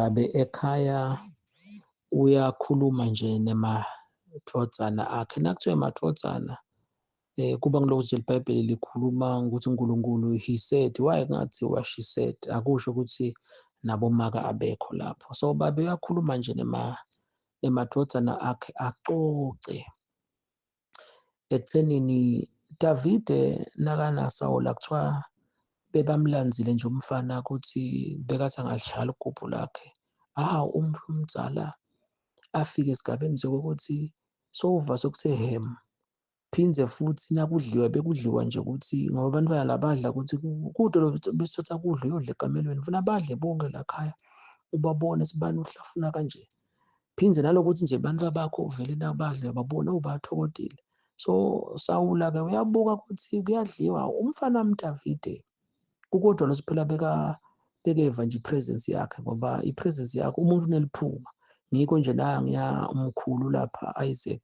Babe ekhaya uyakhuluma nje nemadvodzana akhe. Nakuthiwa emadvodzana kuba ngilokhu nje iBhayibheli likhuluma ukuthi uNkulunkulu he said, why kungathiwa she said, akusho ukuthi nabomaka abekho lapho. So babe uyakhuluma nje nemadvodzana akhe acoce ekuthenini Davide nakanaSawula kuthiwa bebamlandzile nje umfana ukuthi bekathi angalishaya ligubhu lakhe. Hawu, umuntu omdzala afike esigabeni sokuthi sowuva sokuthe hemu. Phindze futhi nakudliwa bekudliwa nje ukuthi ngoba abantwana labadla ukuthi kude besithatha kudla uyodla ekamelweni funa badle bonke lakhaya ubabone sibani uhlafuna kanje. Phindze nalokuthi nje abantu bakho vele nabadla uyababona oh bathokodile. So Sawula-ke uyabuka ukuthi kuyadliwa umfana wami Davide kukodwa losi phela bekeva nje i-presence yakhe ngoba i-presence yakhe umuntu uneliphunga. Ngikho nje nangiya umkhulu lapha Isaac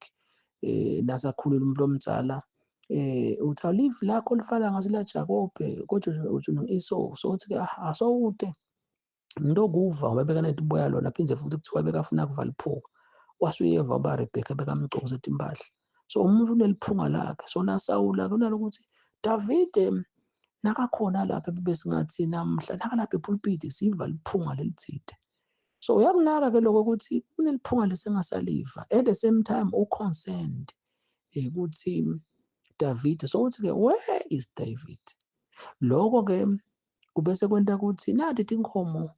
nasakhulile umuntu omdala uthi alive lakho lifana ngathi la Jakobe kodwa uthi no-Esau. So uthi-ke asowude umuntu okuva ngoba bekanetiboya lona phindze futhi kuthiwa bekafuna kuvala iphunga wase uyeva uba Rebheka bekamgcokisa timpahla. So umuntu uneliphunga lakhe. So naSawula kunalokuthi Davide nakakhona lapha besingathi namhla nakalapha epulpiti siva liphunga lelithide. So uyakunaka ke lokho ukuthi kuneliphunga lesengasaliva at the same time u-concerned ukuthi Davide. So uthi ke where is David? Lokho ke kubese kwenta ukuthi nati tinkhomo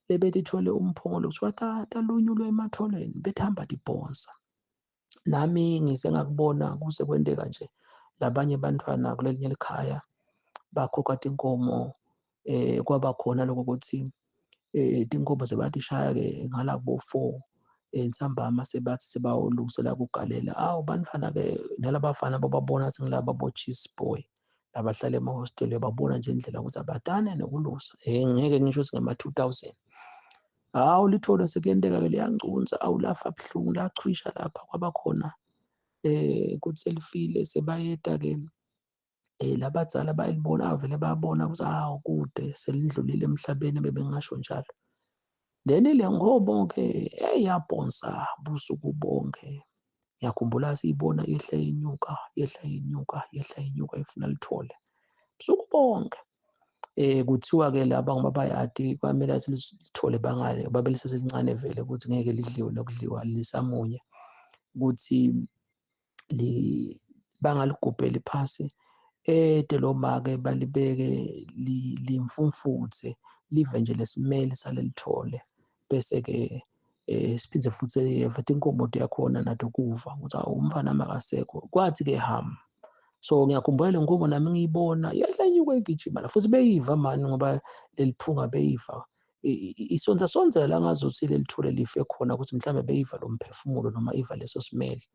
lebetithwele umphongolo kuthiwa talunyulwa ematholeni bethamba tibhonsa. Nami ngize ngakubona kuze kwenteka nje labanye bantwana kulelinye likhaya bakhokha tinkomo kwaba khona lokho ukuthi tinkomo sebatishaya ke ngala kubo 4 entsambama sebathi sebawulungisela kugalela. Awu bantwana ke nalabafana bababona sengilaba bo cheese boy labahlala emahostela uyababona nje indlela ukuthi abatane nokulusa ngeke ngisho ukuthi ngema-2000. Hawu lithole sekuyenteka-ke liyangcunza, awu lafa buhlungu lachwisha lapha kwaba khona kuthi selifile sebayeta-ke labadzala bayalibona vele bayabona ukuthi hawu kude selidlulile emhlabeni bebengasho njalo. Then le ngobo-ke eyabhonsa busuku bonke. Ngiyakhumbula siyibona yehla yenyuka, yehla yenyuka, yehla yenyuka ifuna lithole busuku bonke. Kuthiwa-ke laba ngoba bayadi kwamele athi lithole bangale ngoba beliseselincane vele ukuthi ngeke lidliwe nokudliwa lisamunya ukuthi bangaligubheli phasi ede lo make balibeke limfumfuthe live nje lesimele salelithole bese-ke siphinde futhi futhi inkomo yakhona nato kuva ukuthi awu umfana makasekho kwathi-ke ham. So ngiyakhumbula le nkomo nami ngiyibona yehla inyuka igijima la futhi beyiva mani ngoba leli phunga beyiva isonza sonzela la ngazuthi leli thole life khona ukuthi mhlawumbe beyiva lo mphefumulo noma iva leso simele.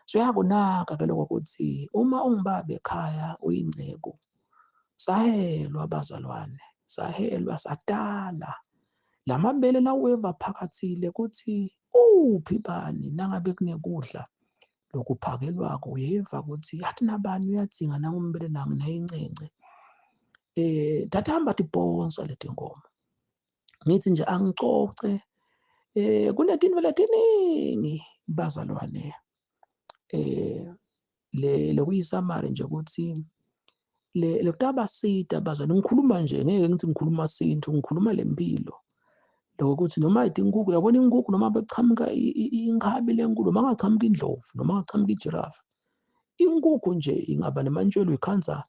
So uyakunaka ke lokho ukuthi uma ungubaba ekhaya uyinceku sahelwa bazalwane sahelwa sadala lamabele laweva phakathile ukuthi uphi bani nangabe kunekudla lokuphakelwako uyeva ukuthi yathi nabani uyadzinga nangumbele nangi nayincence thathamba tibhonsa letinkomo ngithi nje angicoce kunetinto letiningi bazalwane le lokuyisamari nje ukuthi le lokutabasita bazalwane ngikhuluma nje ngeke ngithi ngikhuluma sintu ngikhuluma lempilo lokuthi noma inkukhu uyabona inkukhu noma bechamuka inkhabi lenkulu noma ngachamuka indlovu noma ngachamuka ijirafu inkukhu nje ingaba nemantshelo ikhanza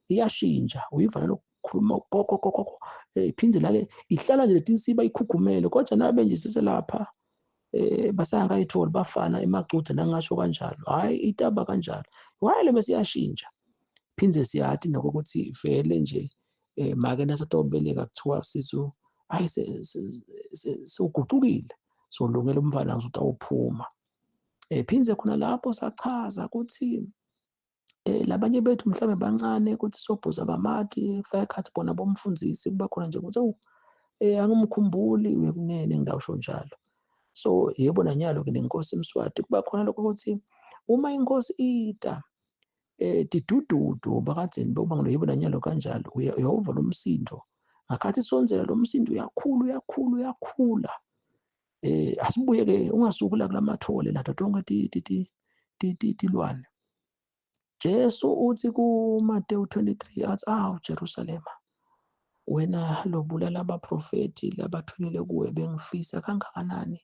iyashintsha uyiva nalokukhuluma koko koko iphinde lale ihlala nje letinsiba ikhukhumele kodwa nabe nje siselapha basangakayitholi bafana emacuthe nangasho kanjalo hayi itaba kanjalo why le bese iyashintsha phinde siyathi nokuthi vele nje make nasatombeleka kuthiwa sisu hayi sewuguqukile solungela umfana ukuthi awuphuma phindze khona lapho sachaza ukuthi labanye bethu mhlawumbe bancane ukuthi sobhuza bamati kufaka ekhathi bona bomfundisi kuba khona nje ukuthi awu angimkhumbuli wekunene ngidawusho njalo. So yebo nanyalo ke nenkosi Mswati kuba khona lokho ukuthi uma inkosi ita didududu bakadzeni bokuba yebo nanyalo kanjalo uyawuva lo msindo ngakhathi sonzela lo msindo uyakhula uyakhula uyakhula. Asibuye ke ungasuki la kulamathole nato tonke tilwane. Jesu uthi kuMateyu 23 athi, awu Jerusalema, wena lobulala abaprofethi labathunyelwe kuwe, bengifisa kangakanani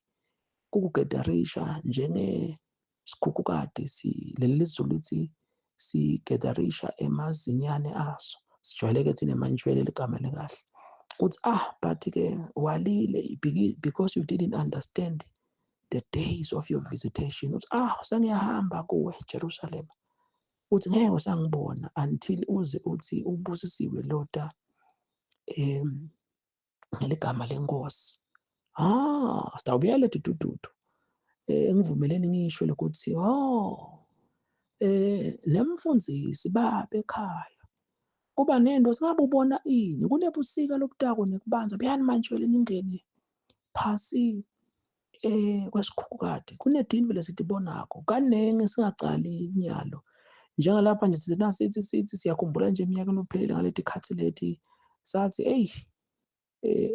kukugedarisha njengesikhukhukati si leli lizulu lithi sigedarisha emazinyane aso. Sijwayeleke thina emantshwele ligama likahle. Uthi but ke walile because you didn't understand the days of your visitation. Uthi sengiyahamba kuwe Jerusalem. Uthi ngeke usangibona until uze uthi ubusisiwe lota ngeligama lenkosi. Sitawubuya lethi dududu. Ngivumeleni ngisho lokuthi nemfundisi baba ekhaya kuba nento singabe ubona ini kunebusika lobutako nekubanza buyani manje ningene phasi kwesikhukukati kunedinto lesitibonako kanenge singacali inyalo njengalapha nje sina sithi siyakhumbula nje eminyakeni ophelele ngaleti khathi leti sathi hey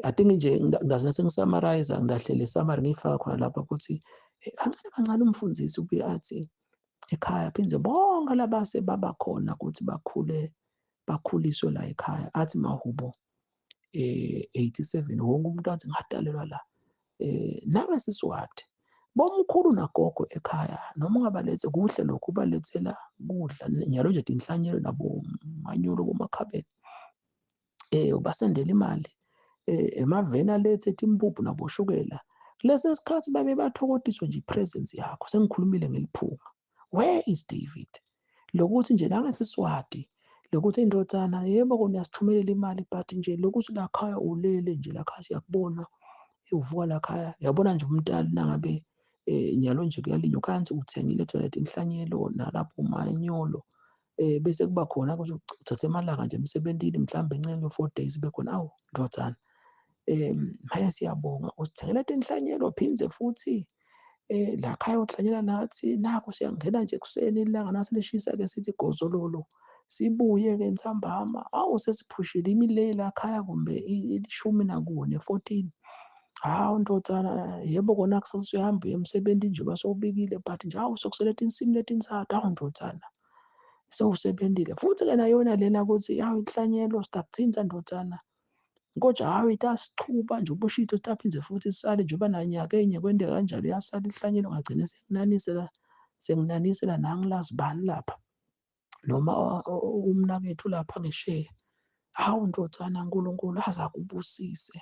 I think nje ngaze sengisummarize ngilahlele summary ngifaka khona lapha ukuthi kancane kancane umfundisi ubuye athi ekhaya phindze bonke labase baba khona ukuthi bakhule bakhuliswe la ekhaya athi mahubo 87 wonke umuntu athi ngadalelwa la nangesiswati bomkhulu nagogo ekhaya noma ungabalethe kuhle lokhu ubalethela kudla nyalo nje tinhlanyelo nabo manyolo bomakhabeni ubasendela imali emaveni alethe timpuphu naboshukela lesi sikhathi babe bathokotiswe nje presence yakho. Sengikhulumile ngeliphunga, where is David? Lokuthi nje nangesiswati lokuthi indodana yebo kona uyasithumelela imali but nje lokuthi lakhaya ulele nje lakhaya siyakubona uvuka lakhaya yabona nje umntali nangabe nyalo nje kuyalinywa kanti uthengile thona inhlanyelo nalapho umanyolo bese kuba khona ukuthi uthathe emalanga nje emsebentini mhlawumbe encane 4 days bekhona awu ndodana manje siyabonga usithengela tinhlanyelo phindze futhi la khaya uhlanyela nathi nakho siyangena nje ekuseni ilanga nasi lishisa ke sithi gozololo sibuye ke ntsambama awu sesiphushile imile la khaya kumbe 14 14 hawu ndodana yebo kona kusasa uyahamba emsebenzini nje basowubikile but nje awu sokusele tinsimini letintsathu awu ndodana sewusebenzile futhi ke nayona lena ukuthi yawu inhlanyelo sitakuthinta ndodana kodwa hawu itasichuba nje ubushito taphindze futhi sisale njengoba nanyaka enye kwenteka kanjalo iyasala inhlanyelo ngagcine senginanisela nangilazibani lapha noma umnakethu lapha ngesheya hawu ndodana uNkulunkulu aza kubusise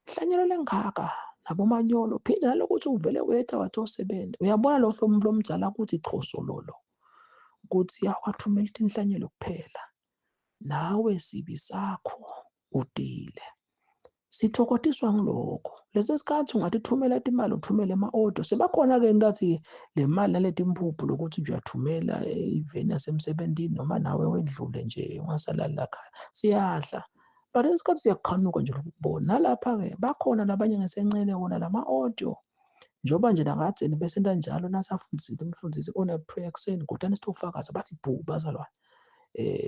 inhlanyelo lengaka nabomanyolo phinde nalokuthi uvele wetha wathi osebenza uyabona lo hlobo lomdzala ukuthi chosololo ukuthi yawathumela inhlanyelo kuphela nawe sibi sakho udile. Sithokotiswa ngilokho lesi sikhathi ungathi uthumela imali uthumele ema-order sebakhona ke ngathi le mali naleti impuphu lokuthi nje uyathumela iveni yasemsebenzini noma nawe wedlule nje ungasalali lakhaya siyadla but isikhathi siyakukhanuka nje lokubona nalapha ke bakhona labanye ngesencele wona lama audio njengoba nje nakadzeni besenta njalo nasafundisile umfundisi ona prayer ekuseni kodwa sitofakaza bathi bhu bazalwane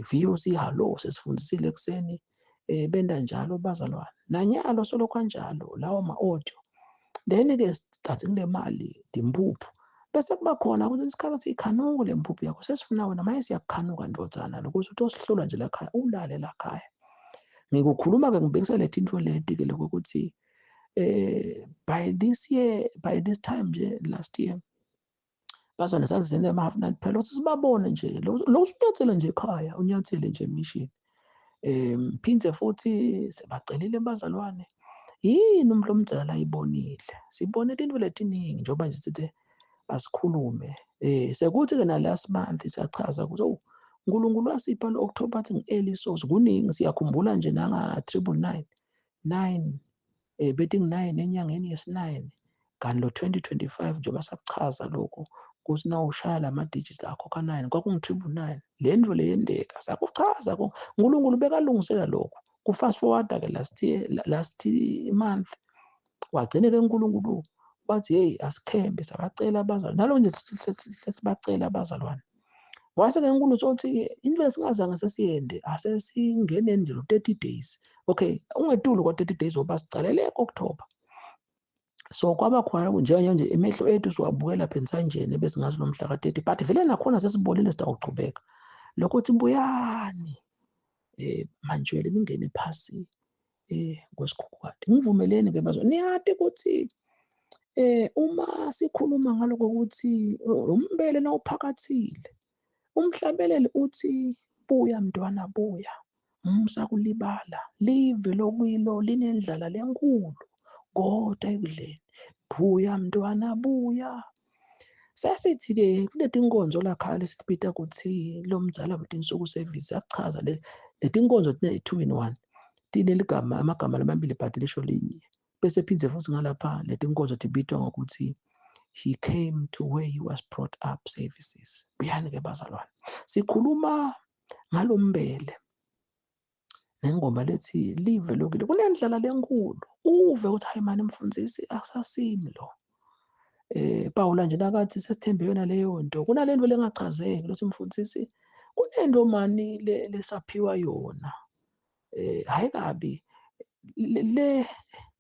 VOC hallo sesifundisile ekuseni benda njalo bazalwane nanyalo solo kanjalo lawo ma audio then ke sithathe kule mali dimpuphu bese kuba khona ukuthi isikhathi sikhanuka le mpuphu yakho sesifuna wena manje siyakukhanuka ndodana lokuthi utosihlola nje lakhaya ulale lakhaya. Ngikukhuluma ke ngibekisa le tinto leti ke lokuthi by this year by this time nje last year bazwane sazenza ama half nine phela ukuthi sibabone nje lo unyathele nje ekhaya unyathele nje mission phindze futhi sebacelile bazalwane yini umuntu omdala layibonile sibone into letiningi njengoba nje sithi asikhulume sekuthi ke na last month siyachaza ukuthi oh uNkulunkulu wasipha lo October athi ngi-early source kuningi siyakhumbula nje nanga 999 9 bethi ngi-9 enyangeni yesi-9 kanti lo 2025 njengoba sakuchaza lokho ukuthi na ushaya lama digits akho ka-9 kwakungu-999 le nto le yendeka sakuchaza uNkulunkulu bekalungisela lokho ku fast forward ke last year last month wagcine ke uNkulunkulu wathi hey asikhembe sabacela abazalwane nalo nje sibacela abazalwane wase ke uNkulunkulu uthi into esingazange sesiyende asesingeneni nje lo 30 days okay ungetulu kwa 30 days oba sicalele October. So kwaba khona lokhu njengoba nje emehlo ethu siwabukela lapha ensanjeni bese ngazi lo mhla ka-30, but vele nakhona sesibolile, sitawuchubeka lokho ukuthi buyani mantshwele ningene phasi kwesikhukhukati. Ngivumeleni ke bazwa, niyati ukuthi uma sikhuluma ngaloko ukuthi umbele nawuphakathile, umhlabeleli uthi buya mntwana buya, musa kulibala, live lokuyilo linendlala lenkulu kodwa ekudleni. Buya mntwana buya. Sesithi-ke kuletinkonzo lakhaya lesitibita ukuthi lo mdzala wetinsuku service akuchaza le letinkonzo tine-two in one, tineligama amagama lamabili but lisho linye. Bese phindze futhi ngalapha letinkonzo tibitwa ngokuthi he came to where he was brought up services. Buyani-ke bazalwane, sikhuluma ngalombele nengoma lethi live lokile kunendlala lenkulu, uve ukuthi hayi mani mfundisi akusasimi lo. Pawula nje nakathi sesithembe yona leyo nto, kunalento lengachazeki lothi mfundisi kunento mani lesaphiwa yona, hayi kabi le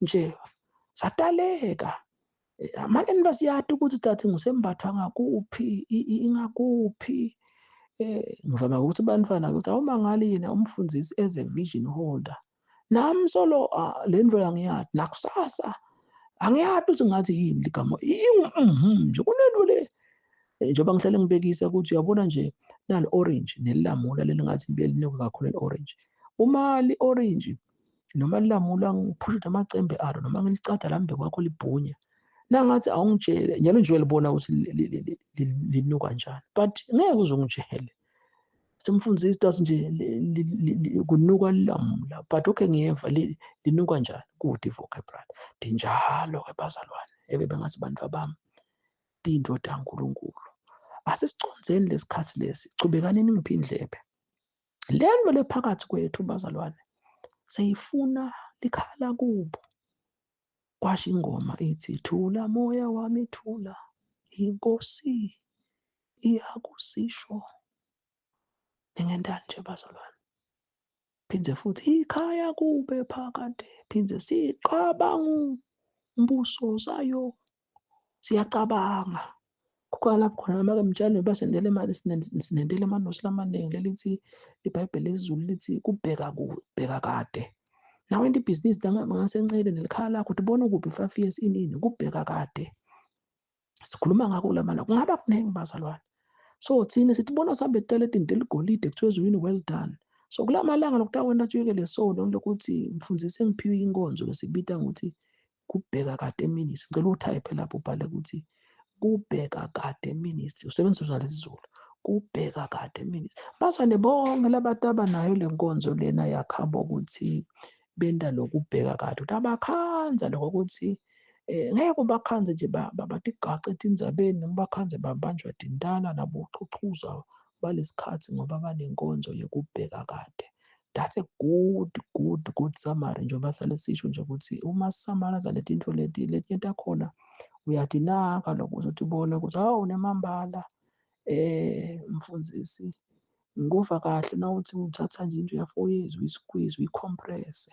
nje sataleka manje nibasiyati ukuthi tathi ngusembathwa ngakuphi ingakuphi. Ngivama ukuthi bantwana ukuthi awumangali yena umfundisi as a vision holder, nami solo le nto angiyati nakusasa angiyati ukuthi ngathi yini ligama nje kunento le. Njengoba ngihlale ngibekisa ukuthi uyabona nje nali orange nelilamula lelingathi libuye linuke kakhulu eli-orange. Uma li-orange noma lilamula ngiphusha amacembe alo noma ngilicada lambe kwakho libhunya, nangathi awungitshele njalo nje uyalibona ukuthi linuka kanjani, but ngeke uze ungitshele simfundisi tathi nje kunuka lilamula, but okay ngiyeva linuka kanjani kude vocabulary. Ndinjalo ke bazalwane, ebe bengathi bantu abami tinto taNkulunkulu. Asisicondzeni lesikhathi lesi, chubekani ningiphe indlebe. Lento lephakathi kwethu bazalwane seyifuna likhala kubo. Kwasho ingoma ithi thula moya wami thula, inkosi iyakusisho. Ningendani nje bazalwane? Phindze futhi ikhaya kube phakade, phindze siqabangu mbuso zayo, siyacabanga. Kukhona lapho khona noma ke mtshane basendele imali, sinendele amanosi lamaningi lelithi iBhayibheli lesiZulu lithi kubheka kubheka kade. Nawe into ibhizinisi ngasencele nelikhala lakho uthi bona ukuphi 5 years inini kubheka kade. Sikhuluma ngakho kulamala kungaba kuningi bazalwane. So thina sithi bona sihambe etaletini deligolide kuthiwe ezulwini well done. So kulamalanga lokutakwenta siyekele sono lokuthi mfundisi engiphiwe inkonzo lesibita ngokuthi kubheka kade ministry. Ngicela utype lapho ubhale ukuthi kubheka kade ministry, usebenzisa sona lesiZulu, kubheka kade ministry. Bazwane bonke labantu abanayo le nkonzo lena yakhabo ukuthi benda lokubheka kade, ukuthi abakhanza lokho ukuthi ngeke ubakhanze nje batigace etindzabeni noma bakhanze babanjwa tintala nabochuchuza balesikhathi ngoba banenkonzo yokubheka kade. That's a good, good, good summary. Njengoba sihlale sisho nje ukuthi uma sisamaraza letinto leti letinye takhona uyatinaka lokho ukuthi ubone ukuthi hawu nemambala mfundisi ngikuva kahle nawuthi uthatha nje into ya 4 years uyisqueeze uyicompress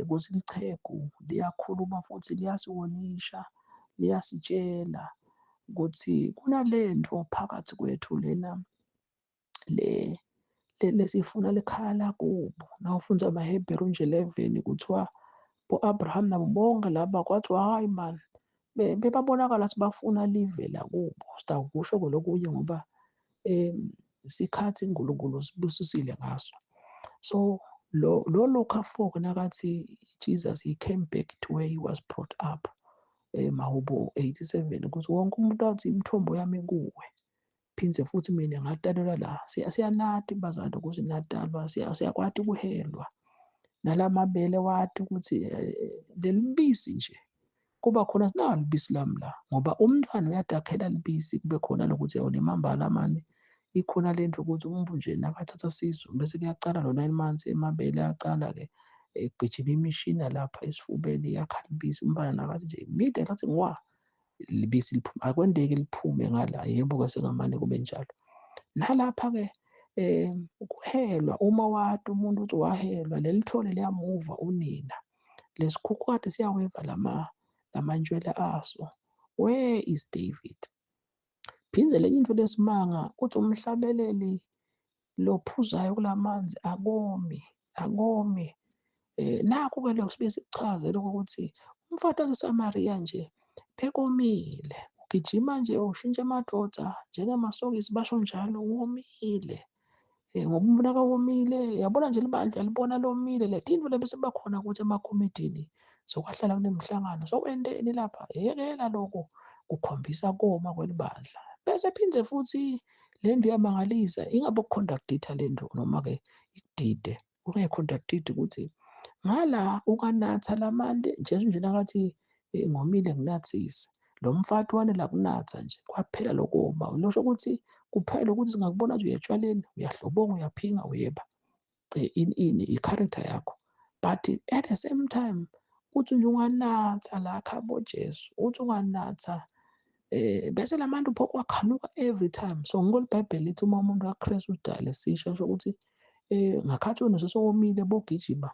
ukuthi lichegu liyakhuluma futhi liyasiwonisha liyasitshela ukuthi kunalento phakathi kwethu lena le lesifuna likhala kubo. Nawufundza amaHebheru nje 11 kuthiwa bo-Abraham nabo bonke laba kwathiwa hayi man bebabonakala sibafuna live lakubo. Sitawukusho lokunye ngoba sikhathi uNkulunkulu sibusisile ngaso. So lo Luka 4 nakathi Jesus he came back to where he was brought up, Mahubo 87 ukuthi wonke umuntu athi imithombo yami kuwe, phindze futhi mina ngatalelwa la. Siyanati bazalwane ukuthi natalwa, siyakwati ukuhelwa nalamabele wati ukuthi lelibisi nje kuba khona sinalo ibisi lami la, ngoba umntwana uyadakhela libisi kube khona lokuthi unemambala mani ikhona lento ukuthi umuntu nje nakathatha sisu bese kuyacala lo 9 months emabele ayacala ke egijima imishina lapha esifubeni yakha libisi. Umntwana nakathi nje immediately athi ngwa libisi liphuma, akwendeki liphume ngala. Yebo ke sengamane kube njalo nalapha ke kuhelwa. Uma wati umuntu uthi wahelwa leli thole liyamuva unina lesikhukhukade siyaweva Lamantshwele aso. Where is David? Phindze lenye intfo lesimanga uthi umhlabeleli lophuzayo kulamanzi akomi, akomi. Nakho-ke lokho sibuye sikuchaze lokho ukuthi umfati waseSamariya nje bekomile, ugijima nje ushintsha amadoda njengemasokisi basho njalo, womile. Ngoba umuntu akawomile, yabona nje libandla libona lomile le tintfo lebese bakhona ukuthi emakomidini sokwahlala kunemihlangano sokwenteni lapha, yekela lokho kukhombisa koma kwelibandla. Bese phindze futhi le ndlu iyamangalisa, ingabe ukucontradict-a le ndlu noma-ke ikudide, ungayicontradict ukuthi ngala ukanatha lamanti Jesu nje nakathi ngomile nginathise, lo mfati wanela kunatha nje kwaphela lokoma. Lusho ukuthi kuphela ukuthi singakubona nje uyetshwaleni, uyahlobonga, uyaphinga, uyeba, ini ini i-character yakho, but at the same time uthi nje unganatha la khabo Jesu, uthi unganatha bese lamantu pho kwakhanuka every time. So ngiko iBhayibheli lithi uma umuntu kaKristu udale sisha, kusho ukuthi ngakhathi wena sesowomile bogijima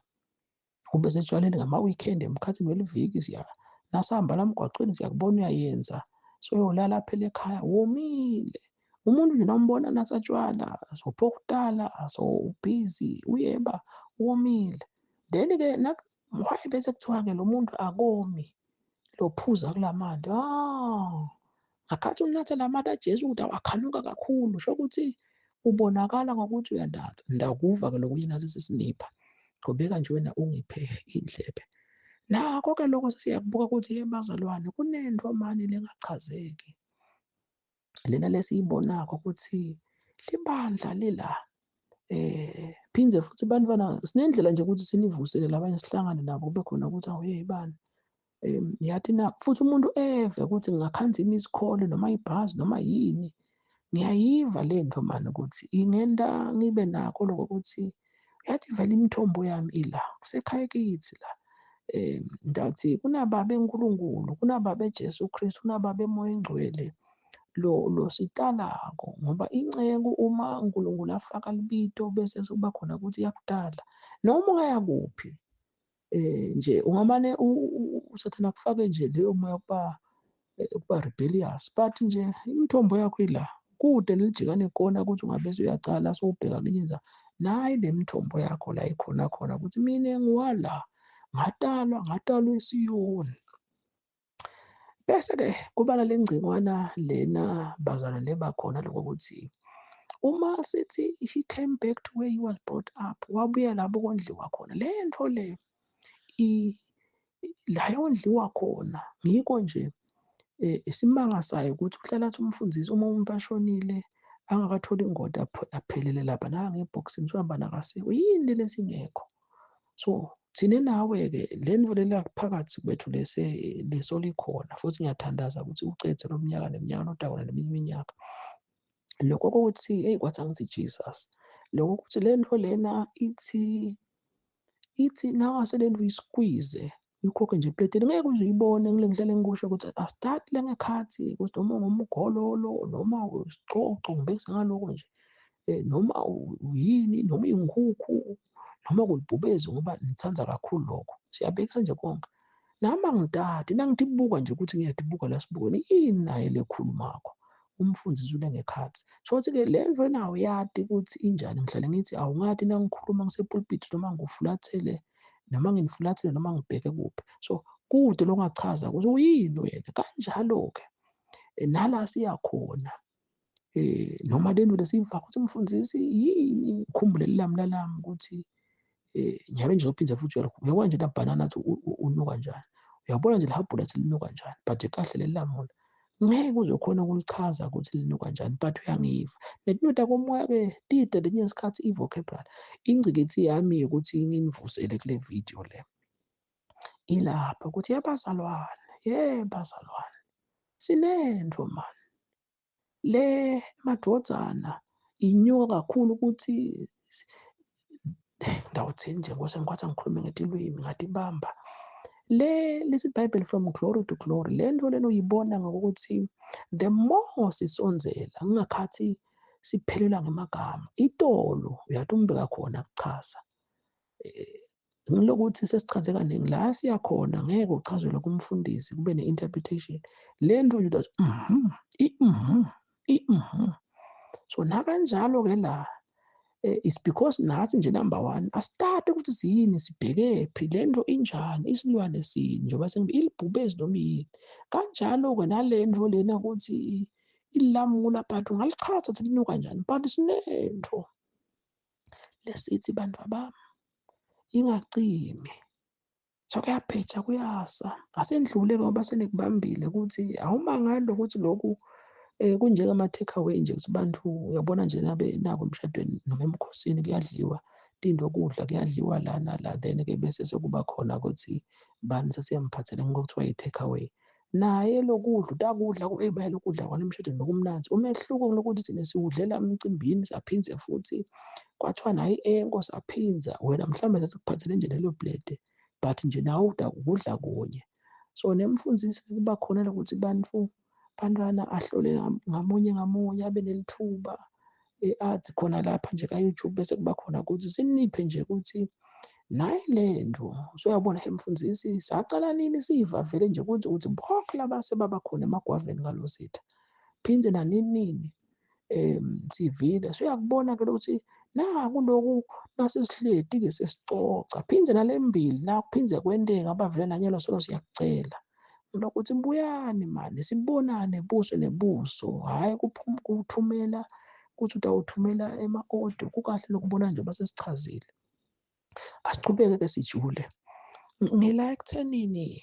ube setshwaleni ngama-weekend emkhathini weliviki, siya nasihamba la emgwaqweni siyakubona uyayenza, soyolala phela ekhaya womile. Umuntu nje nawumbona nasatshwala sophokutala so-busy uyeba womile. Then-ke why bese kuthiwa-ke lo muntu akomi lophuza kulamanti? Ngakhathi unatha lamanti aJesu ukuthi awakhanuka kakhulu, sho ukuthi ubonakala ngokuthi uyanatha. Ndakuva-ke lokunye nathi sesinipha, qhubeka nje wena ungiphe indlebe. Nakho-ke lokho sesiyakubuka ukuthi ye bazalwane kunento mani lengachazeki lena lesiyibonako ukuthi libandla lila. Phindze futhi bantwana sinendlela nje ukuthi sinivusele labanye sihlangane nabo kube khona ukuthi awu hey bani, ngiyathi na futhi umuntu eve ukuthi ngingakhanza i-miss call noma ibhazi noma yini, ngiyayiva le nto mani ukuthi ingenta ngibe nakho lokho ukuthi yathi vele imithombo yami ila kusekhaya kithi la. Ndathi kunababa eNkulunkulu, kunababa eJesu Kristu, kunababa eMoya Engcwele lo sitalako, ngoba inceku uma uNkulunkulu afaka libito bese sekuba khona ukuthi iyakudala noma ungaya kuphi. Nje ungamane usathana akufake nje leyo moya ukuba rebellious, but nje imithombo yakho ila kude nelijikane kona ukuthi ungabese uyacala sowubheka kwenye indawo. Nayi le mithombo yakho la ikhona khona ukuthi mina ngiwala ngatalwa, ngatalwa eSiyoni. Bese-ke kuba nale ngcingwana lena bazalwane leba khona lokho ukuthi uma sithi he came back to where he was brought up, wabuya lapho kondliwa khona. Le nto le la yondliwa khona, ngikho nje isimanga sayo ukuthi uhlala athi umfundisi uma umuntu ashonile angakatholi ingoda aphelele lapha nangebhokisini sohamba nakasiko, yini lesingekho. So thina nawe-ke le nto lela phakathi kwethu lesolikhona, futhi ngiyathandaza ukuthi ucethe lo mnyaka neminyaka lodakona neminye iminyaka. Lokho kokuthi eyi kwathi angithi Jesus, lokho ukuthi le nto lena ithi nawungase le nto uyiskwize uyikhokhe nje epletini ngeke uze uyibone. Ngile ngihlale ngikusho ukuthi asithathi le ngekhathi ukuthi noma ungumgololo noma usicoco ngibekise ngaloko nje, noma uyini noma iyinkukhu noma kulibhubezi, ngoba ngithanda kakhulu lokho. Siyabekisa nje konke. Nami angitati nangithi buka nje ukuthi ngiyadibuka la sibukweni yini naye lekhulumakho umfundisi ule ngekhathi. Shothi-ke le nto nawo uyati ukuthi injani. Ngihlale ngithi awungati nangikhuluma ngisepulpit noma ngifulathele noma nginifulathele noma ngibheke kuphi. So kude longachaza ukuthi uyini wena. Kanjalo-ke nala siyakhona noma le nto lesiyiva ukuthi umfundisi yini, ngikhumbule lami lalami ukuthi nyalo nje uzophinde futhi uyabona nje labhanana athi unuka njani, uyabona nje lihabhula athi linuka njani, but kahle leli lamula ngeke uzokhona ukulichaza ukuthi linuka njani, but uyangiva. Netinuta komoya-ke tide letinye isikhathi i-vocabulary. Ingcikithi yami ukuthi nginivusele kule video le ilapha ukuthi yebazalwane, yebazalwane sinento mani le madvodzana inyuka kakhulu ukuthi ndawuthini nje Nkosi ngikwathi angikhulume ngetilwimi ngatibamba le lithi iBhayibheli from glory to glory. Le nto lena uyibona ngokuthi the more sisondzela ngingakhathi siphelelwa ngemagama. Itolo uyathi umbeka khona kuchaza. Ngilokuthi sesichaze kaningi la siyakhona ngeke uchazelwe kumfundisi kube ne-interpretation. Le nto nje utathi i. So nakanjalo-ke la it's because nathi nje number one asithathe ukuthi siyini, sibhekephi, le nto injani, isilwane sini, njengoba sengibe ilibhubesi noma yini. Kanjalo-ke nale nto lena ukuthi ilamula, but ungalichaza ukuthi linuka kanjani, but sinento lesithi bantu abami ingacimi. So kuyabheja kuyasa, asendlule ngoba senikubambile ukuthi awumangali ukuthi lokhu kunjengama-take away nje, ukuthi bantu uyabona nje nabe nako emshadweni noma emkhosini kuyadliwa tinto, kudla kuyadliwa la nala, then-ke bese sekuba khona ukuthi bani sesiyamuphathela, ngikho kuthiwa i-take away. Naye lokudla utakudla ebaye lokudla kwana emshadweni bekumnandzi. Umehluko kulokuthi thina siwudlela emcimbini, saphindze futhi kwathiwa naye enko saphinza, wena mhlawumbe sesikuphathele nje lelo plate, but nje nawe ukudla kunye. So nemfundisi kuba khona lokuthi bantfu bantwana ahlole ngamunye ngamunye, abe nelithuba athi khona lapha nje ka-YouTube, bese kuba khona ukuthi siniphe nje ukuthi nayi le nto. Usuyabona mfundisi, sacala nini siva vele nje ukuthi uthi bonke labase baba khona emagwaveni ngalozitha phinde nanini nini sivile. Suyakubona ke ukuthi naku loku nasesihleti-ke sesicoca phindze nale mbili nakuphindze kwenteka abavele nanyelo, solo siyakucela lokuthi buyani mani sibonane buso nebuso, hhayi kuthumela kuthi utawuthumela ema-audio. Kukahle lokubona njengoba sesichazile. Asichubeke-ke sijule ngila ekuthenini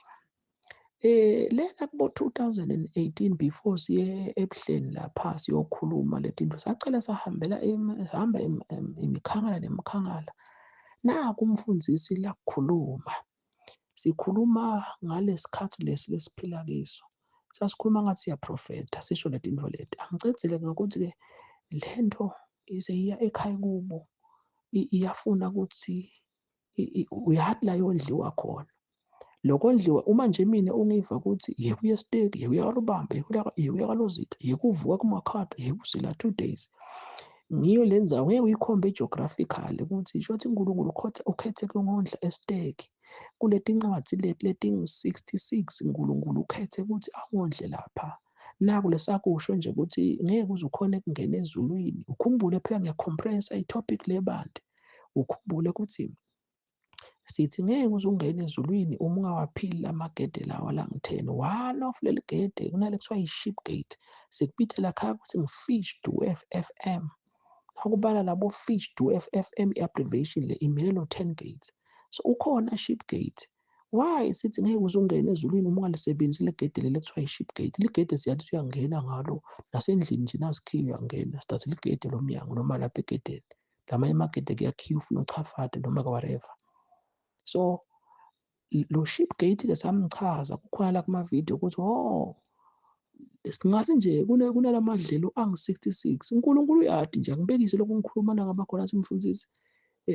lena kubo 2018 before siye ebuhleni lapha siyokhuluma letinto, sacela sahambela sahamba imikhangala nemikhangala. Naku umfundisi lakukhuluma, sikhuluma ngalesikhathi lesi lesiphila kiso, sasikhuluma ngathi siyaprofetha, sisho letinto leti. Angicedzile ngokuthi-ke lento ize iya ekhaya kubo, iyafuna ukuthi uyathi la yondliwa khona lokondliwa. Uma nje mina ungiva ukuthi yekuya esiteki, yekuya kalubamba, yekuya kalozitha, yekuvuka kumakhada, yekuzila 2 days, ngiyo le ndzawo ngeke uyikhombe geographically ukuthi sho ukuthi uNkulunkulu ukhethe kuyongondla esiteki kuleti ncwadzi leti letingu-66, uNkulunkulu ukhethe ukuthi angondle lapha. Naku lesakusho nje ukuthi ngeke uze ukhone kungena ezulwini. Ukhumbule phela ngiyacompressa i-topic lebanti, ukhumbule ukuthi sithi ngeke uze ungene ezulwini uma ungawaphili lamagede lawa langu-10. One of leli gede kunale kuthiwa i-sheep gate, sikubithe lakhaya ukuthi ngi-fish do FM. Nakubala labo fish do FM, i-abbreviation le imele lo 10 gates. So ukhona sheep gate. Why sithi ngeke uze ungene ezulwini uma ungalisebenzisi le gede leli kuthiwa i-sheep gate? Ligede siyathi uyangena ngalo nasendlini nje, nazikhiyo uyangena, sidathi ligede lomnyango noma lapha egedeni. Lamanye amagede kuyakhiwa, ufuna uchafate noma whatever. So lo sheep gate ke samchaza kukhona la kuma-video ukuthi oh singathi nje kunalamadlelo angu-66. uNkulunkulu uyadi nje, angibekise lokhu ngikhuluma nangabakhona simfundisi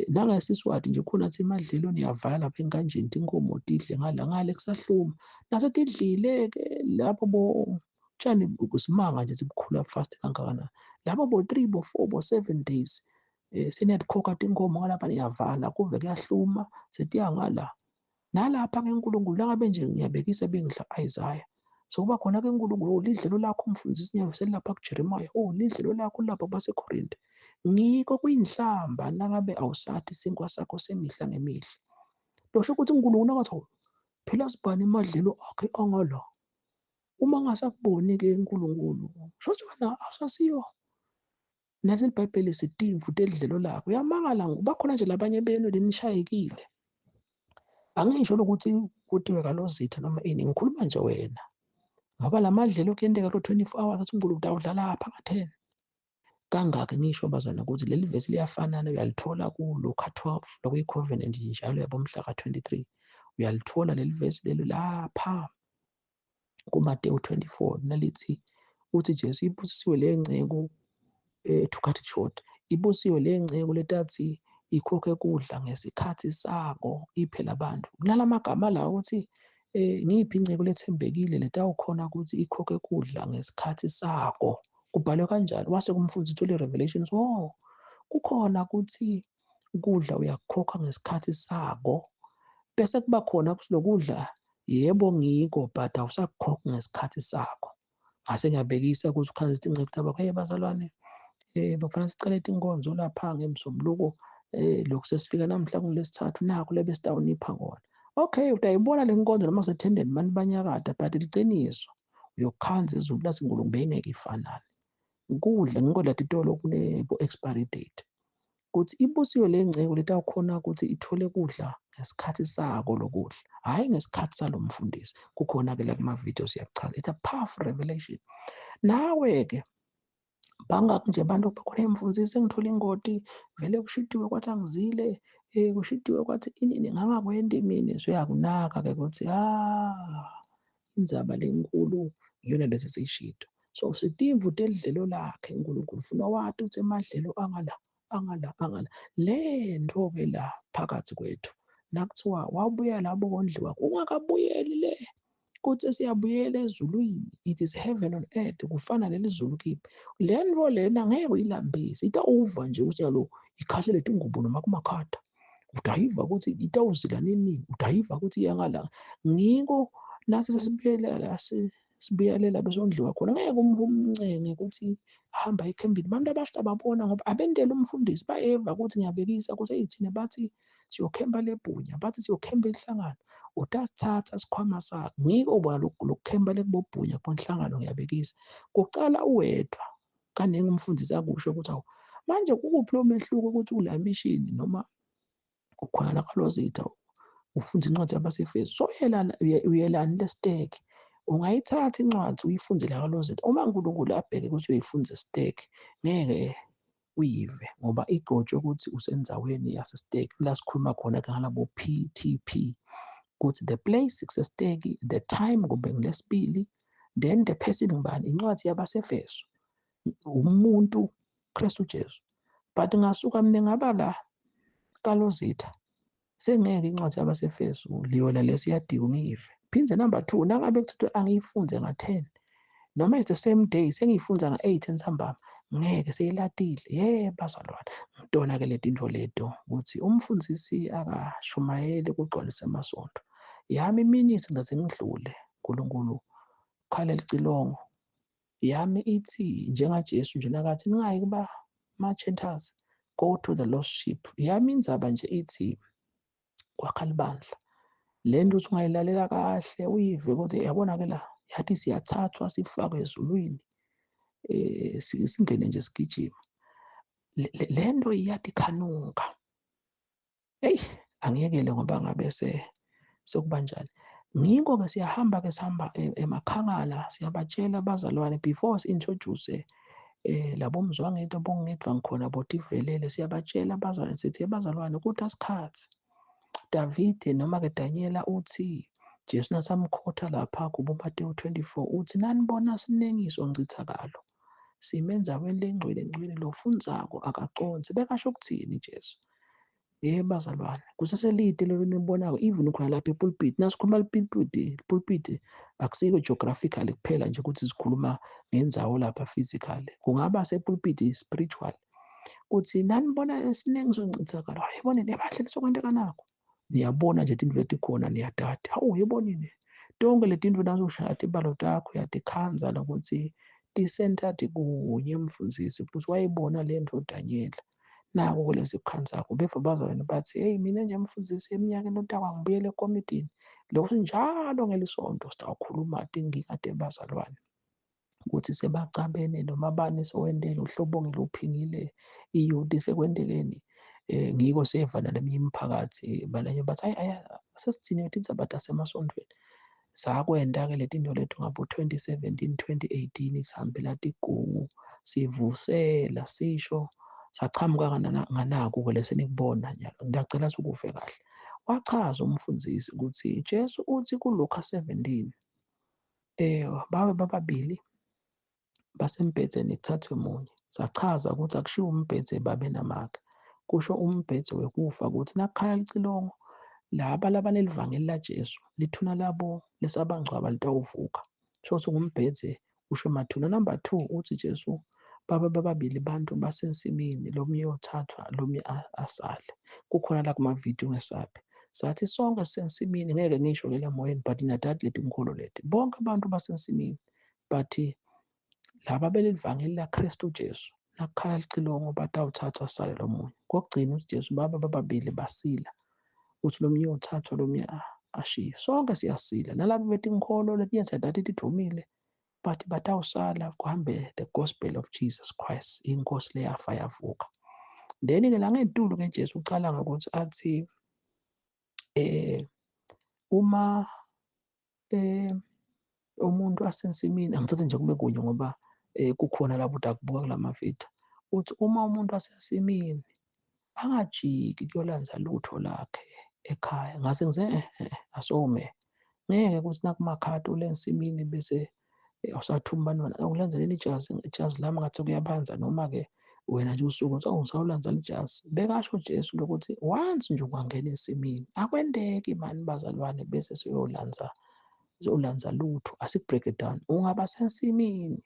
nangesiswati nje khona athi emadlelo niyavala lapha enkanjeni, tinkomo tidle ngala ngale kusahluma nasetidlile-ke lapho bo tshani kusimanga nje sibukhula fast kangakanani lapho bo 3 bo 4 bo 7 days, seniyadikhokha tinkomo ngalapha, niyavala kuve kuyahluma setiya ngala nalapha-ke. uNkulunkulu langabe nje ngiyabekisa bengidla Isaiah, so kuba khona-ke uNkulunkulu, oh lidlelo lakho umfundisi nyalo selilapha kuJeremiah, oh lidlelo lakho lapha kubaseKorinte. Ngiko kuyinhlamba nangabe awusathi isinkwa sakho semihla ngemihla. Losho ukuthi uNkulunkulu nakathi phela sibhane emadlelo akhe angala, uma ngasakuboni-ke uNkulunkulu, shuthi wena awusasiyo nathi. IBhayibheli sitimvu telidlelo lakho. Uyamangala bakhona nje labanye benu lenishayekile. Angisho lokuthi kuthiwe kalozitha noma ini, ngikhuluma nje wena ngoba la madlelo kuyenteka lo 24 hours athi uNkulunkulu utawudla lapha nga-10 kangaki. Ngisho bazwana ukuthi leli vesi liyafanana, uyalithola kuLuka 12 lokuyi-covenant njalo yabo, mhla ka-23 uyalithola leli vesi lelo lapha kuMateyu 24 nalithi uthi Jesu ibusisiwe le nceku, to cut it short, ibusiwe le nceku letathi ikhokhe kudla ngesikhathi sako iphe labantu. Kunalama gama la ukuthi ngiyiphi inceku lethembekile letawukhona ukuthi ikhokhe kudla ngesikhathi sako, kubhalwe kanjalo. Wase kumfundisi uthole i-revelation, so oh kukhona ukuthi kudla uyakukhokha ngesikhathi sako. Bese kuba khona ukuthi lokudla yebo ngiko but awusakukhokhi ngesikhathi sakho. Ngase ngiyabekisa ukuthi ukhanze inceku tabakho, hey bazalwane, bafana sicele inkonzo lapha ngemsombuluko, lokhu sesifika namhla kulesithathu nakho lebe sitawunipha kona. Okay, utayibona le nkonzo noma sethendeni mani banyakada, but liciniso uyokhanza izulu lathi uNkulunkulu bengeke ifanane. Ukudla ngikho titolo kune expiry date. Kuthi ibusiwe le ngceku letawukhona ukuthi ithole kudla ngesikhathi sako lokudla, hhayi ngesikhathi salo mfundisi. Kukhona-ke la kuma-videos siyakuchaza. It's a powerful revelation. Nawe-ke bangaki nje abantu bakhona emfundisi engithola ingoti vele kushidiwe kwathi angizile, kushidiwe kwathi inini ngangakwenti mina. Soyakunaka-ke ukuthi indzaba lenkulu ngiyona lesi seyishido. So sitimvu telidlelo lakhe uNkulunkulu ufuna wati ukuthi emadlelo angala angala angala. Le nto-ke la phakathi kwethu nakuthiwa wabuya labo kondliwa ungakabuyeli le kuthi siyabuyela ezulwini, it is heaven on earth, kufana leli zulu kimi. Le nto lena ngeke uyilambise, itawuva nje ukuthi yalo ikhahlele tingubo noma kumakhata. Udayiva ukuthi itawuzila nini, udayiva ukuthi iyangala. Ngiko nathi sesibuyela sibuyelela besondliwa khona. Ngeke umncenge ukuthi hamba ekhembini. Abantu abasha ababona ngoba abentela umfundisi bayeva ukuthi ngiyabekisa ukuthi hey thina bathi siyokhemba lebhunya, bathi siyokhemba inhlangano. Utasithatha sikhwama sakho. Ngiko bona lokukhemba lekubobhunya kubonhlangano ngiyabekisa. Kucala uwedwa kaningi umfundisi akusho ukuthi awu manje kukuphi lo mehluko ukuthi ula mishini noma ukhona la kalozitha ufunda incwadi yabaseFesu. So uyelani lesiteki? Ungayithatha incwadi uyifunde la kalozitha. Uma uNkulunkulu abheke ukuthi uyoyifunza esiteki, ngeke uyive ngoba igcotshwe ukuthi usendaweni yasesiteki. La sikhuluma khona-ke ngalabo PTP ukuthi the place kusesiteki, the time kube ngilesibili, then the person ngubani, incwadi yabaseFesu, umuntu Kristu Jesu. But ngasuka mina ngaba la kalozitha sengeke incwadi yabaseFesu liyona lesiyadika ngiyive. Phinde number 2 nangabe kuthiwa angiyifunde nga-10 noma it's the same day sengiyifunza nga-8 entsambama ngeke seyilatile. Ye bazalwane, ngitona-ke le tinto leto ukuthi umfundisi akashumayeli kugcwalisa amasonto. Yami iminithi ngaze ngidlule uNkulunkulu khala licilongo. Yami ithi njengaJesu nje nakathi ningayi kuba ma-Gentiles, go to the lost sheep. Yami indzaba nje ithi kwakha libandla. Le nto uthi ungayilalela kahle uyive ukuthi yabona-ke la yathi siyathathwa sifakwe ezulwini, singene nje sigijima. Le nto iyathi khanuka. Eyi angiyekele ngoba ngabe sekubanjani. Ngikho-ke siyahamba-ke sihamba emakhangala siyabatshela abazalwane before si-introduce labo mzwangedwa bongedwa ngikhona botivelele siyabatshela abazalwane sithi abazalwane ukuthi asikhathi. Davide noma-ke Danyela uthi Jesu nasamkhotha lapha kubo Mateyu 24 uthi nanibona sinengiso ncithakalo sime endaweni lengcwele ngcwele lofundzako akaconsi. Bekasho ukuthini Jesu? Ye bazalwane, kuseselide lelo nibonako even khona lapha epulpit. Nasikhuluma ipulpit akusiko geographically kuphela nje ukuthi sikhuluma ngendzawo lapha physically, kungaba sepulpit spiritual. Kuthi nanibona esinengi soncithakalo, hayi yibonini ebahle lisokwenteka nakho. Niyabona nje tintfo letikhona niyadada. Hawu yibonini tonke letinto nazoshaya tibalo takho uyatikhandza lokuthi ti-centered kunye mfundisi futhi wayibona le nto Danyela. Nako kulezi kukhanzako beva bazalwane bathi hey mina nje mfundisi eminyakeni otakwa ngibuyele ekomitini. Lokhu njalo ngelisonto sitawukhuluma tinkinga tebazalwane ukuthi sebacabene noma bani sowendele uhlobongile uphingile iyuti sekwentekeni. Ngiko sevana leminye imiphakathi balanye bathi hayi hayi sesithini tindzaba tasemasontweni. Sakwenta-ke letinto lethu ngabo 2017 2018 sihambela tigungu sivusela sisho sachamuka nganaku-ke lesenikubona nyalo. Ngiyacela sikuve kahle. Wachaza umfundisi ukuthi Jesu uthi kuLuka 17 babe bababili basembhedzeni kuthathwe munye. Sachaza ukuthi akushiwo umbhedze babe namaka, kusho umbhedze wekufa ukuthi nakukhala licilongo laba labanelivangeli laJesu lithuna labo lesabangcwaba litawuvuka. Sho ukuthi ngumbhedze usho emathuna. Number 2 uthi Jesu baba bababili bantu basensimini lomunye uyothathwa lomunye asale. Kukhona la kuma-video ngesaphi. Sathi sonke sisensimini, ngeke ngisho lela moyeni, but nginadadi letinkholo leti. Bonke abantu basensimini, but laba belivangeli laKristu Jesu, nakukhala licilongo batawuthathwa sale lomunye. Kokugcina uthi Jesu baba bababili basila. Uthi lomunye uyothathwa lomunye ashiye. Sonke siyasila. Nalabo betinkholo letinye siyadati tidvumile, but batawusala kuhambe the gospel of Jesus Christ, inkosi leyafa yavuka. Then-ke la ngetulu-ke Jesu ucala ngokuthi athi uma umuntu asensimini, angithathe nje kube kunye ngoba kukhona lapho udakubuka kulamavidiyo. Uthi uma umuntu asensimini angajiki kuyolanza lutho lakhe ekhaya. Ngase ngize asome. Ngeke kuthi nakumakhadi ule nsimini bese awusathuma abantwana awulandeleni ijazi, ijazi lami ngathi kuyabanza, noma-ke wena nje usuke uthi awusawulandzela ijazi. Bekasho Jesu lokuthi once nje ungangena ensimini akwendeki mani bazalwane bese siyolanza uzolanza lutho. Asiku-break it down. Ungaba sensimini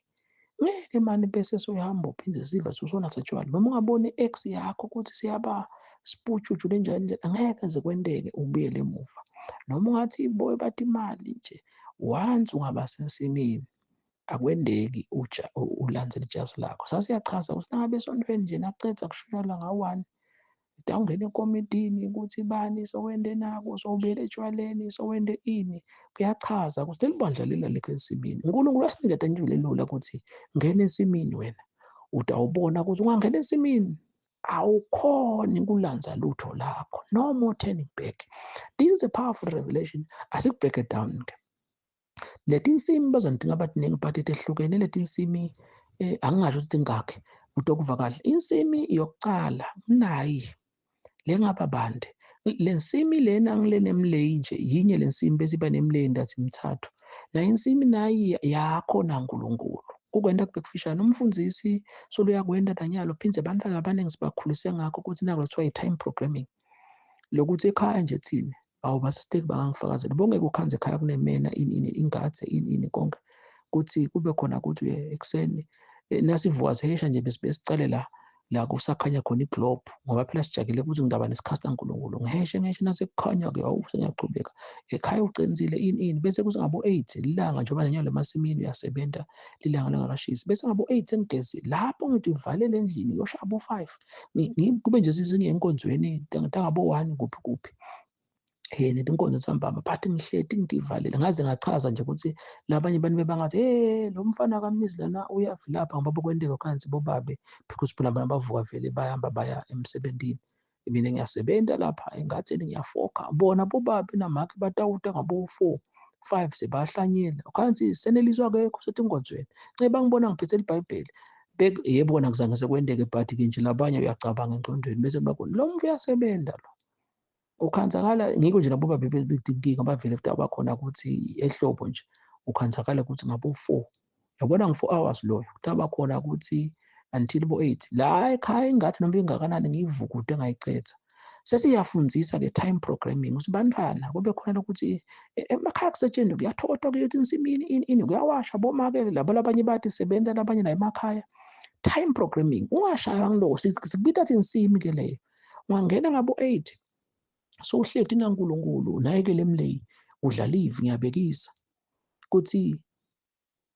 ngeke mani bese soyahamba uphinde siva usonatha tshwala, noma ungabona i-ex yakho ukuthi siyaba siputshutshu lenjani njani, angeke ze kwenteke ubuyele emuva. Noma ungathi boy bathi imali nje, once ungaba sensimini akwendeki uja ulandzele ijazi lakho. Sasiyachaza ukuthi nangabe esontweni nje nakucedza kushunyayelwa nga-1, utawungena ekomitini ukuthi bani sowende nako, sowubuyele etshwaleni, sowende ini. Kuyachaza ukuthi leli bandla lela likho ensimini. uNkulunkulu wasiniketa nje lelula ukuthi ngena ensimini wena, utawubona ukuthi ungangena ensimini awukhoni kulanza lutho lakho. No more turning back. This is a powerful revelation. Asiku-break it down ke. Leti nsimi bazonidinga abaningi but tehlukene leti nsimi, angingasho ukuthi ingakhi utokuva kahle. Insimi yokucala mnayi lengaba bande. Le nsimi lena ngile nemleyi nje, yinye le nsimi bese iba nemleyi ndathi mithathu. Na insimi nayi yakho naNkulunkulu. Kukwenda kube kufishane. Umfundisi soluyakwenda nanyalo phindze abantwana abaningi sibakhulise ngakho ukuthi nako kuthiwa i-time programming. Lokuthi ekhaya nje thina awu basisteki bangangifakazela. Bongeke ukhanze ekhaya kunemena ini ini ingadze ini ini konke kuthi kube khona ukuthi ekuseni nasivuka sihesha nje besicale la kusakhanya khona iglobe, ngoba phela sijakile ukuthi ngidaba nesikhathi saNkulunkulu. Ngiheshe ngiheshe nasekukhanya-ke awu sengiyachubeka ekhaya uqinisile ini ini, bese kuthi ngabo 8 ilanga njengoba nenyalo emasimini uyasebenza lilanga lingakashisi, bese ngabo 8 sengigezile lapho ngithi uvalele endlini uyoshaya bo 5 kube nje sizinye enkonzweni tangabo 1 kuphi kuphi. Netinkonzo sambamba but ngihleti ngivalele ngaze ngachaza nje ukuthi labanye abantu bebangathi hey lo mfana kaMnisi lana uyavilapha ngoba bokwenteka khansi bobabe because phela abantu bavuka vele bayahamba baya emsebentini. Mina ngiyasebenza lapha engatheni ngiyafoka, bona bobabe namake batawuta ngabo 4 5 sebahlanyela khansi seneliswa akekho setinkonzweni. Nceba ngibona ngiphethe iBhayibheli yebo kona kuzange sekwenteke but ke nje labanye uyacabanga engqondweni bese bakona lo mfo uyasebenza lo. Ukhanzakala ngikho nje nabo babe bedinkinga bavele futhi abakhona ukuthi ehlobo nje ukhanzakala ukuthi ngabo 4 yabona ngi 4 hours loyo kutabakhona ukuthi until bo 8 la ekhaya ingathi noma ingakanani ngiyivukude ngayicetha. Sesiyafundzisa ke time programming ukuthi bantwana kube khona lokuthi emakhaya kusetshenzwe kuyathotwa kuyothi insimini ini ini kuyawasha bomakele labo labanye bathi sebenza labanye la emakhaya. Time programming ungashaywa ngiloko sikubita insimi ke leyo. Ungangena ngabo 8 so uhleti naNkulunkulu naye ke lemleyi udla live. Ngiyabekisa kuthi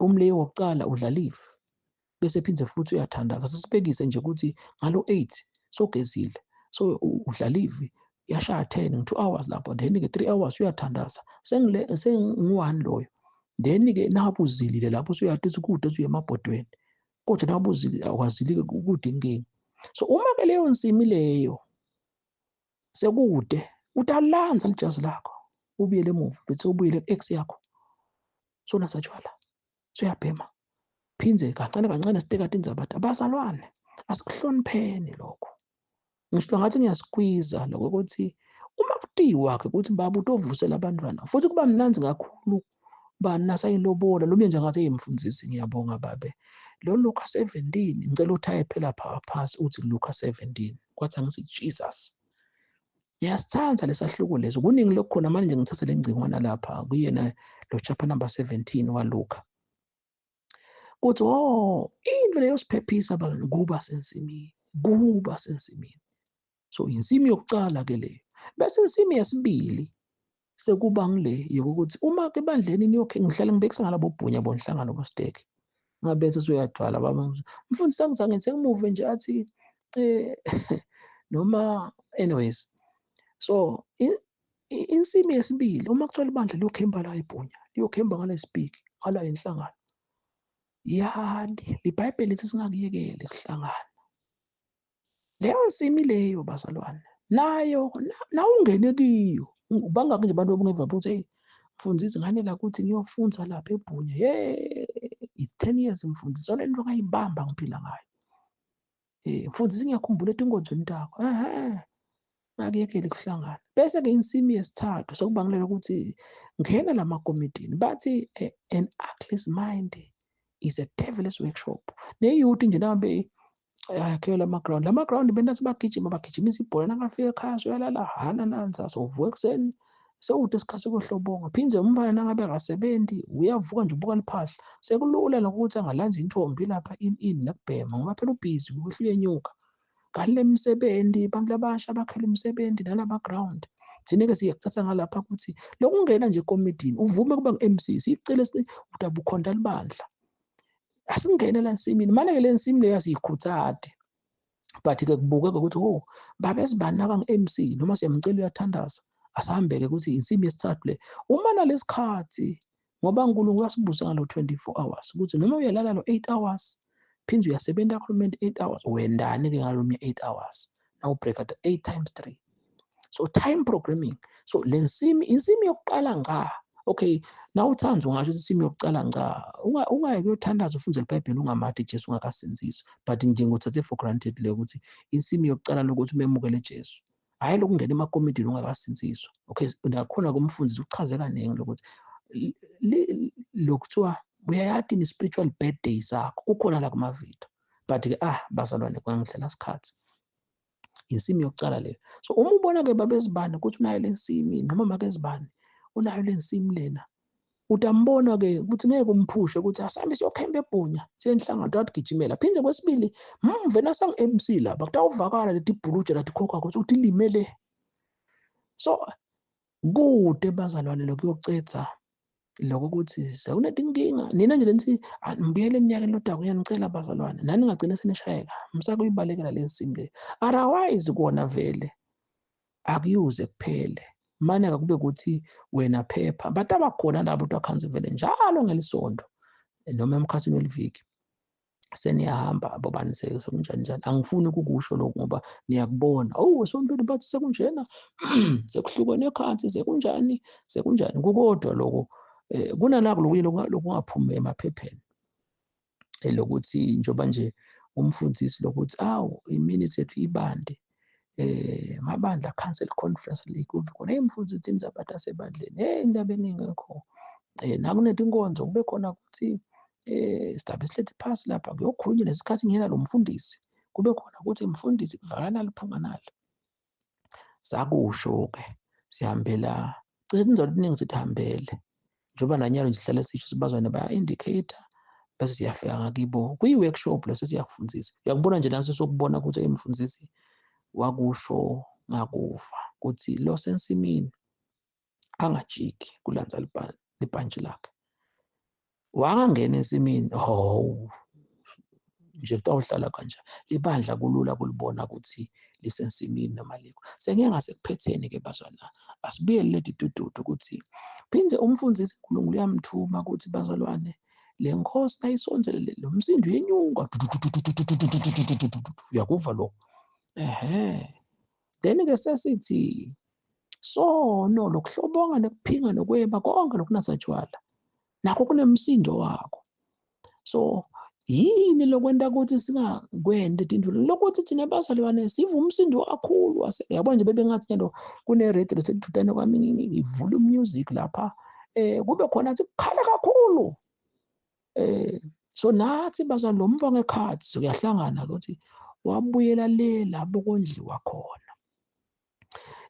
umleyi wokuqala udla live bese phindze futhi uyathandaza. Sesibekise nje ukuthi ngalo 8 sogezile so udla live yashaya 10 ngi 2 hours lapho, then ke 3 hours uyathandaza sengile sengu1 loyo, then ke nabuzilile lapho usuyadisa kude usuye emabhodweni kodwa nabuzile akwazilike kude inkinga. So uma ke leyo nsimi leyo sekude utalanza lijazi lakho ubuyele emuva bese ubuyele ku-ex yakho sona satshwala suyabhema phindze kancane kancane siteka tindzaba abazalwane asikuhlonipheni lokho. Ngisho ngathi ngiyasikwiza lokho ukuthi uma kutiwa ke ukuthi baba utovusela abantwana futhi kuba mnandzi kakhulu bani nasayilobola lo nje ngathi eyimfundisi ngiyabonga babe lo Luka 17 ngicela utype lapha phasi uthi Luka 17 kwathi angithi Jesus ngiyasithanda lesahluko leso kuningi lokukhona manje ngithatha lengcingwana lapha kuyena lo chapter number 17 waLuka kuthi oh into leyo siphephisa abantu kuba sensimini, kuba sensimini. So insimi yokucala ke leyo. Bese insimi yesibili sekuba ngile yokuthi uma ke ebandleni niyokhe ngihlale ngibekisa ngalabo bhunya bonhlangano bositeke. Ngabe sesuyadwala baba mfundisi angizange sengimuve nje athi noma anyways. So insimi yesibili uma kuthiwa libandla liyokhemba la ibhunya, liyokhemba ngale speak, ngala inhlangano. Yani iBhayibheli lithi singakuyekeli kuhlangana. Leyo nsimi leyo bazalwane nayo nawungene kiyo bangaki nje abantu obungeva ukuthi hey mfundisi ngane la ukuthi ngiyofunda lapha eBhunya, hey it's 10 years mfundisi so lento ngayibamba ngiphila ngayo. Mfundisi ngiyakhumbula etinkonzweni takho, ngakuyekela kuhlangana. Bese ke insimi yesithathu sokubangelela ukuthi ngena lamakomidini bathi an ugly mind is a devil's workshop. Ne-youth nje nabe ayakhelwa lama-ground, lama-ground bentathi bagijima bagijimisa ibhola nakafika ekhaya soyalala hana nanza sovuka ekuseni sewude isikhathi sokuhlobonga. Phinde umfana nangabe akasebenzi uyavuka nje ubuka liphahla, sekulula nokuthi angalanza intombi lapha in nekubhema ngoba phela ubhizi uhle uyenyuka. Kanti le misebenzi abantu labasha bakhela imisebenzi nalama ground thina-ke siyakuthatha ngalapha ukuthi lokungena nje ekomidini uvume kuba ngu-MC sicele utabukhonta libandla asingene la ensimini. Mane-ke le nsimi leyo asiyikhuthade but-ke kubukeka ukuthi oh babe sibani naka ngu-MC noma siyamcela uyathandaza, asihambeke ukuthi insimi yesithathu le. Uma nalesikhathi ngoba uNkulunkulu uyasibusa ngalo 24 hours ukuthi noma uyalala lo 8 hours phinde uyasebenza kuhulumende 8 hours, wendani-ke ngalo mnye 8 hours now break out 8 times 3. So time programming. So le nsimi insimi yokuqala ngca, okay nawuthanda ungasho ukuthi insimi yokuqala ngca ungaye kuyothandaza ufunze iBhayibheli ungamathi Jesu ungakasinziswa, but nje ngothathe for granted le ukuthi insimi yokuqala lokuthi umemukele Jesu, hhayi lokungena emakomidini ungakasinziswa. Okay, nakhona kumfundisi uchaze kaningi lokuthi lokuthiwa uyayati ni-spiritual birthday sakho kukhona la kumavidiyo, but-ke bazalwane kwangidlela sikhathi. Insimi yokuqala leyo. So uma ubona-ke babezibani ukuthi unayo le nsimi noma makezibani unayo le nsimi lena, utambona-ke ukuthi ngeke umphushe ukuthi asambe siyokhemba eBhunya siyenhlangano atigijimela. Phinde kwesibili mve nasangu-MC lapha kutawuvakala leti bhuluja lathi khokha ukuthi uthi limele. So kude bazalwane lokuyocetha lokho ukuthi sekunetinkinga nina nje lenithi ngibuyele eminyakeni lodako uyanicela bazalwane nani ngagcina senishayeka msakuyibalekela le nsimi le. Otherwise kona vele akuyuze kuphele mane akube ukuthi wena phepha but abakhona labo twakhansi vele njalo ngelisonto noma emkhathini weliviki seniyahamba bobani sekunjani njani. Angifuni ukukusho lokhu ngoba niyakubona, oh esontweni bathi sekunjena sekuhlukene phansi sekunjani sekunjani. Kukodwa lokho kunalako lokunye lokungaphumi emaphepheni lokuthi njengoba nje umfundisi lokuthi awu iminute yethu ibande mabandla council conference league kuve khona hey mfundisi thina abantu asebandleni hey indaba engingekho nakunetinkonzo kube khona ukuthi sidabe sihleti phasi lapha kuyokhulunywa lesikhathi ngiyena lo mfundisi kube khona ukuthi mfundisi kuvakala liphunga nalo. Sakusho ke sihambela cishe inzolo iningi sithi hambele njengoba nanyalo nje sihlale sisho sibazwane baya indicator bese siyafika ngakibo kuyi-workshop leso siyakufundisa. Uyakubona nje naso sokubona ukuthi emfundisi wakusho ngakuva ukuthi lo sensimini angajiki kulanza libhantshi lakhe wangangena ensimini oh nje kutawuhlala kanje libandla kulula kulibona ukuthi lisensimini noma likho. Sengike ngasekuphetheni ke bazalwane, asibuyele leti dududu ukuthi phinde umfundisi uNkulunkulu uyamthuma ukuthi bazalwane le nkosi nayisonzele lo msindo uyenyuka uyakuva lo ehe. Then ke sesithi sono lokuhlobonga nekuphinga nokweba konke lokunatha tshwala nakho kunemsindo wakho. So yini lokwenta ukuthi singakwenti tintfo lokuthi thina bazalwane siva umsindo kakhulu? Yabona nje bebengathi nyalo kune-radio lesekuthutane kwami ngivula umusic lapha kube khona athi kukhala kakhulu. So nathi bazalwane lo mva ngekhathi sokuyahlangana ukuthi wabuyela le lapho kondliwa khona.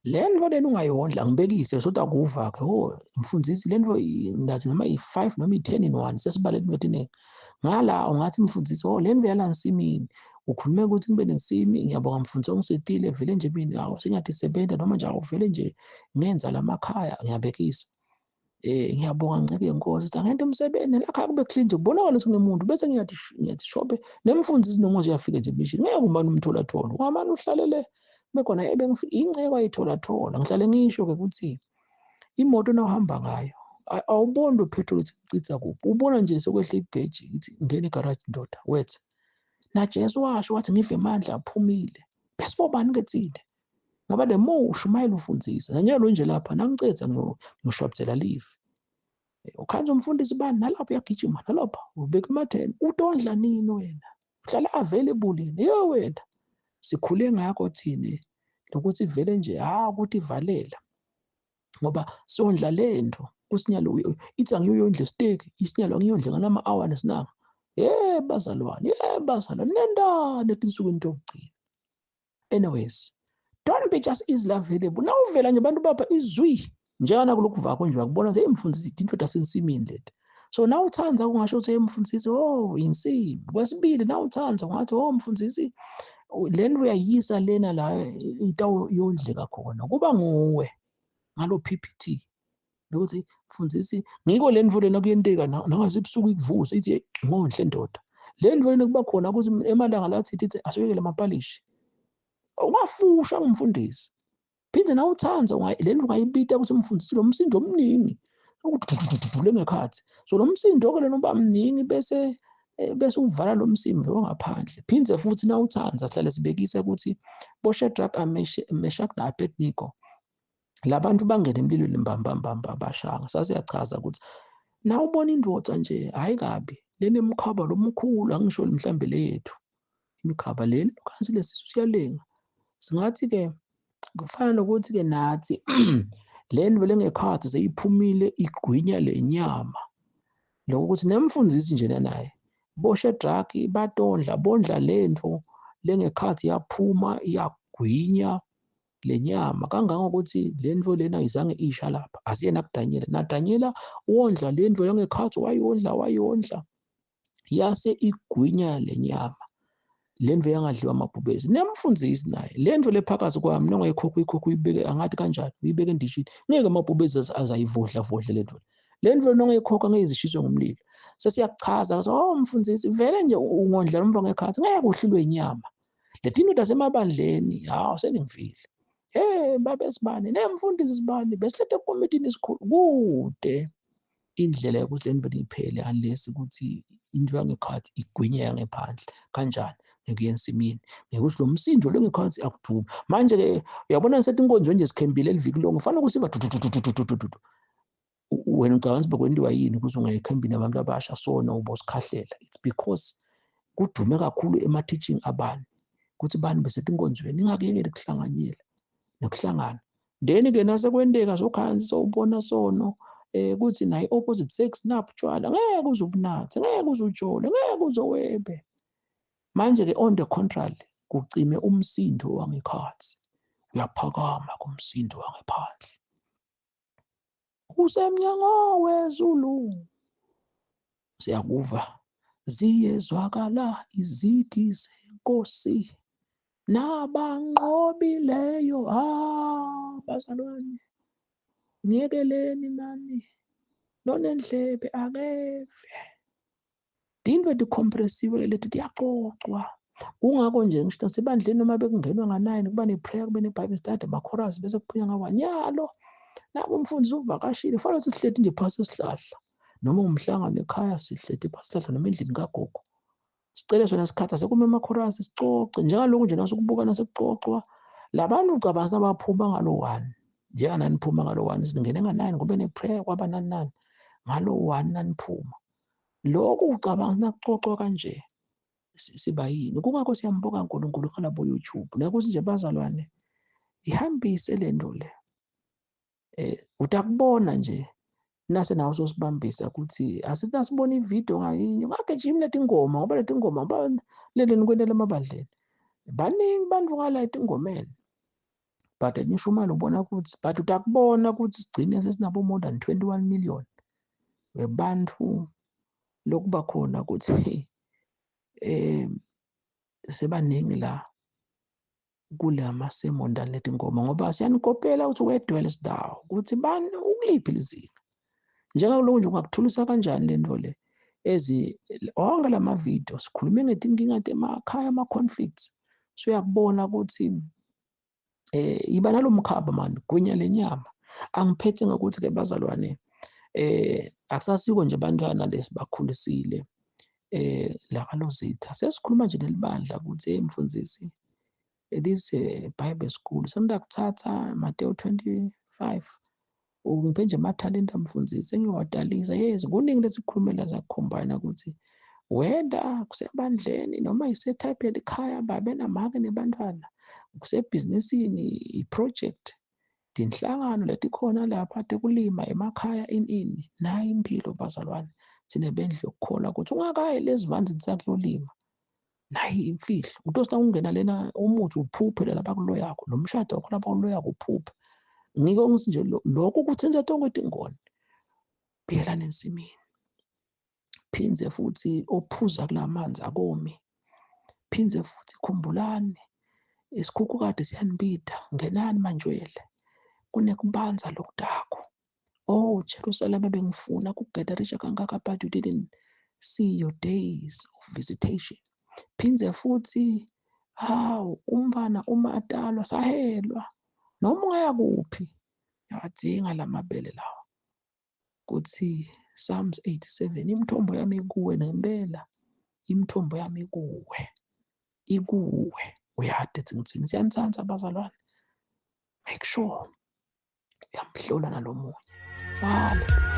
Le nto lena ungayondla ngibekise soda kuva ke oh mfundisi le nto ngathi noma i5 noma i10 in 1 sesibale into eningi ngala ungathi mfundisi oh le nto yala nsimini Ukhulume ukuthi ngibe nensimi, ngiyabonga mfundisi ongisetile vele nje mina awu sengiyatisebenta noma nje awuvele nje ngenza lamakhaya ngiyabekisa. Ngiyabonga nceke yenkosi ukuthi angente umsebenzi lakhaya kube clean nje kubonakala ukuthi kunemuntu bese ngiyathi ngiyathi shobe nemfundisi noma uyafika nje mission ngeke umane umthola thola ungamane uhlalele bekhona ingcebo ayithola thola. Ngihlale ngisho ke ukuthi imoto nawuhamba ngayo awuboni lo petrol ukuthi ngicitha kuphi, ubona nje sekwehla igeji ithi ngena egaraji ndoda wethe. NaJesu washo wathi ngive amandla aphumile, bese bobani ke thina? Ngoba the more ushumayela ufundisa nanyalo nje lapha nangicetha ngiyoshwabuzela live ukhanje umfundisi bani nalapho uyagijima nalapha ubeka ematheni utondla nini wena uhlala available yini ye wena. Sikhule ngakho thina lokuthi vele nje ha ukuthi ivalela ngoba sondla lento kusinyalo ithi angiyondla isiteki isinyalo angiyondle ngalama hour nesinanga. Ye bazalwane, ye bazalwane, nendani etinsukwini tokugcina. Anyways, don't be just easily available. Nawuvela nje abantu bapha izwi njengana kulokuvakho nje uyakubona nje imfundisi into tasensimini leti. So nawuthanda kungasho ukuthi emfundisi oh insimi. Kwesibili nawuthanda ungathi oh mfundisi lento uyayisa lena la itawu yondleka khona. Kuba nguwe ngalo PPT nokuthi mfundisi ngiko le nto lena kuyenteka nangase ebusuku ikuvuse ithi ngonhle ndoda. Le nto lena kuba khona ukuthi emalanga la thithi ithi asiyekele amapalishi. Ungafushwa ngumfundisi. Phinde nawe uthanda le nto ungayibita ukuthi umfundisi lo msindo omningi ukuthi ngekhathi. So lo msindo ke lona uba mningi bese bese uvala lo msindo wangaphandle. Phinde futhi nawuthanda sihlale sibekisa ukuthi boShadrach, Meshach na-Abednego labantu bangena emlilweni mbambambamba abashanga. Sasiyachaza ukuthi nawubona indoda nje hayi kabi lena emkhaba lomkhulu angisho mhlambe leyethu imikhaba lena lokhansi lesisu siyalenga. Singathi ke kufana nokuthi ke nathi le nto lengekhathi seyiphumile igwinya lenyama lokho ukuthi nemfundisi nje naye boShadrach batondla bondla lento lengekhathi yaphuma iyagwinya lenyama kangangokuthi lento lena ayizange isha lapha. Asiyena kuDanyela, naDanyela wondla lento langekhathi wayondla yase igwinya lenyama lento yangadliwa amabhubezi. Nemfundisi naye lento lephakathi kwami nongayikhokha uyikhokha uyibeke angathi kanjani uyibeke endishini ngeke amabhubezi azayivodla vodle lento lento nongayikhokha ngeke izishiswe ngomlilo. Sesiyakuchaza ukuthi oh mfundisi vele nje ungondla umva ngekhathi ngeke uhlulwe inyama. Leti ndoda semabandleni hawu seningivile hey babe sibani nemfundisi sibani besihlete ekomitini esikhulu kude indlela yokuthi le nto iphele unless ukuthi into yangekhathi igwinye yangephandle. Kanjani? Ngikuye ensimini ngikuthi lo msindo lengekhathi akudumi. Manje ke uyabona sethi inkonzo nje sikhembile eliviki lonke fanele kusiba dududududududu. Wena ucabanga ukuthi bekwentiwa yini ukuze ungayikhembini abantu abasha sona ubosikhahlela? It's because kudume kakhulu ema-teaching abani ukuthi bani besethi inkonzweni ningakuyekeli kuhlanganyela nokuhlangana. Then ke nasekwenteka sokhansi sowubona sono kuthi naye opposite sex napho utshwala ngeke uze ubunathe, ngeke uze ujole, ngeke uze webe. Manje ke on the contrary kucime umsindo wangekhathi, uyaphakama kumsindo wangephandle. Usemnyango wezulu siyakuva ziyezwakala izigi zenkosi nabanqobileyo. Ah bazalwane ngiyekeleni mani nonendlebe akeve. Tinto eticompressiwe leti tiyacocwa. Kungako nje ngisho nasebandleni noma bekungenwa nga-9 kuba ne-prayer kube ne-Bible study ama-chorus bese kuphunywa ngawanyalo. Nabo umfundisi uvakashile fanele sihleti nje phasi esihlahla noma umhlangano ekhaya sihleti phasi esihlahla noma endlini kagogo. Sicele sona isikhathi asekume ama-chorus sicoce njengaloku nje nasukubuka nasekucocwa labantu ucabanga sabaphuma ngalo 1 njengana niphuma ngalo 1 singene nga-9 kube ne-prayer kwaba nani nani ngalo 1 naniphuma. Lokhu ucabanga nakucocwa kanje siba yini? Kungakho siyambuka uNkulunkulu ngalabo YouTube nekuthi nje bazalwane ihambise le nto le utakubona nje nase nawe sosibambisa ukuthi asithi nasibona ividiyo ngayinye ungagijimi leti ngoma ngoba leti ngoma lele nikwentela emabandleni baningi bantu ngala etingomeni but ngisho imali ubona ukuthi but utakubona ukuthi sigcine sesinabo more than 21 million webantu lokuba khona ukuthi Sebaningi la kulama sermon than letingoma ngoba siyanikopela ukuthi where dwellest thou, ukuthi bani ukuliphi lizinga. Njengalokhu nje ungakuthulisa kanjani le nto le ezi onke lama video sikhulume ngetinkinga temakhaya, ama-conflicts. So uyakubona ukuthi iba nalomkhaba mani, gwinya lenyama. Angiphethe ngokuthi ke bazalwane, akusasiko nje abantwana lesibakhulisile la kalozitha. Sesikhuluma nje nelibandla ukuthi hey mfundisi, this Bible school sengidakuthatha Mateo 25, ungiphe nje amathalenta mfundisi engiyowadalisa. Yes, kuningi lesikhulumela sakukhombana ukuthi whether kusebandleni noma ise-type yelikhaya babe namake nebantwana, kusebhizinisini, i-project, tinhlangano letikhona lapha tekulima emakhaya, ini ini. Nayo impilo bazalwane, thina bendlu yokukholwa ukuthi ungakayi lesivanzini sakuyolima, nayi imfihlo. Utosi ungena lena umuthi uphuphe lapha kuloyakho, lo mshado wakho lapha kuloyakho uphuphe. Ngiko ngithi nje lokho kuthinta tonke tingoni. Buyelani ensimini, phindze futhi ophuza kulamanzi akomi. Phindze futhi khumbulani isikhukhukade siyanibida, ngenani manjwele kunekubanza lokudakho. Oh Jerusalem, bengifuna kugedarisha kangaka, but you didn't see your days of visitation. Phindze futhi hawu umfana uma atalwa sahelwa noma ungaya kuphi, uyawadzinga lamabele lawa. Kuthi Psalms 87, imithombo yami ikuwe ngempela, imithombo yami ikuwe, ikuwe. Uyade ngithini, siyanithanza bazalwane. Make sure uyamhlola nalomunye. Hallelujah.